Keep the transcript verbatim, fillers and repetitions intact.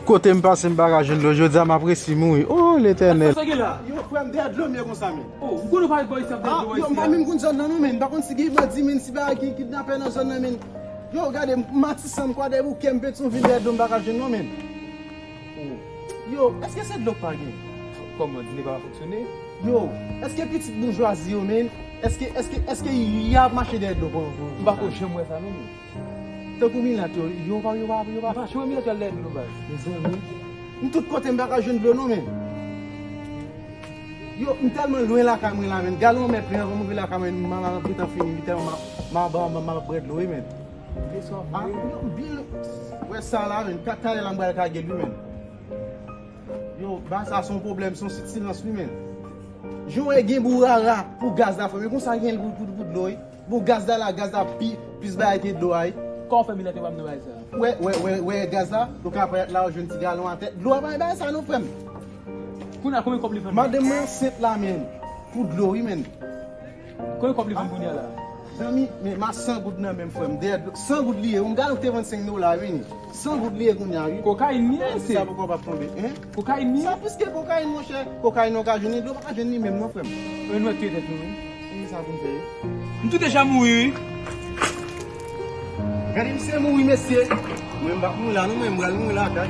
Kote m pase m pa ka jwenn dlo, jodi a m ap resi mouri. O Letènèl! Sa gen la? Yo, frè m, dèyè dlo m ye konsa, men. O, m konnen w pa wè bò isit ap dèyè dlo isit. Yo, m pa menm konn zòn nan non, men. M pa konn si gen bandi, men, si bagay ki kidnapè nan zòn nan, men. Yo, gade, m Matisan, m Kwadèboukè, m Petyonvil, dèyè dlo m pa ka jwenn non, men. Yo, èske se dlo k pa gen? Kòman, dlo pa fonksyone? Yo, èske pitit boujwazi yo, men? Èske, èske, èske y ap mache dèyè dlo pou pou. M pa ko janm wè sa non, men. Tankou milat yo, yo pa, yo pa, yo pa. M pa janm wè milat yo al dèyè dlo, baz. Mezanmi, m tout kote m pa ka jwenn dlo non, men. Yo, m tèlman lwen lakay mwen la, men. Galon mèt ren anvan m rive lakay mwen, m ap gentan fini, m tèlman m ap, m ap, m ap, m ap bwè dlo, wi, men. Vle sa, ah, yo, Bill, wè sa la, men. Kat talè la m pral kage l, wi, men. Yo, ba sa se yon pwoblèm, se yon sitirans, wi, men. Jan w wè gen bourara pou gaz la, frè m, e konsa gen pou, pou, pou dlo, wi. Bon, gaz la la, gaz la pi, plis bagay ke dlo a, wi. Kòman w fè milat yo pa m nan bagay sa? Wè, wè, wè, wè gaz la, ou ka parèt la, ou jwenn ti galon atè. Dlo a pa gen bagay sa non, frè m. Kounye a, konbyen kòb li vann? Madanm mwen ansent la, men. Pou dlo, wi, men. Konbyen kòb li vann kounye a la? Zanmi, men ma san goud nan men m, frè m. Dèyè dlo, san goud li ye. Yon galon ki te vann senk dola, wi. San goud li ye kounye a, wi. Kokayin li ye, mesye. Sa poko p ap tonbe, en? Kokayin li ye? Sa plis ke kokayin, monchè. Kokayin ou ka jwenn li, dlo pa ka jwenn li menm non, frè m. Men nou wè tire tèt nou, wi. Ki sa pou m fè, wi? M tou deja mouri, wi. Gade misye mouri, mesye. Mwen m p ap mouri la, non, mwen m pral mouri lakay.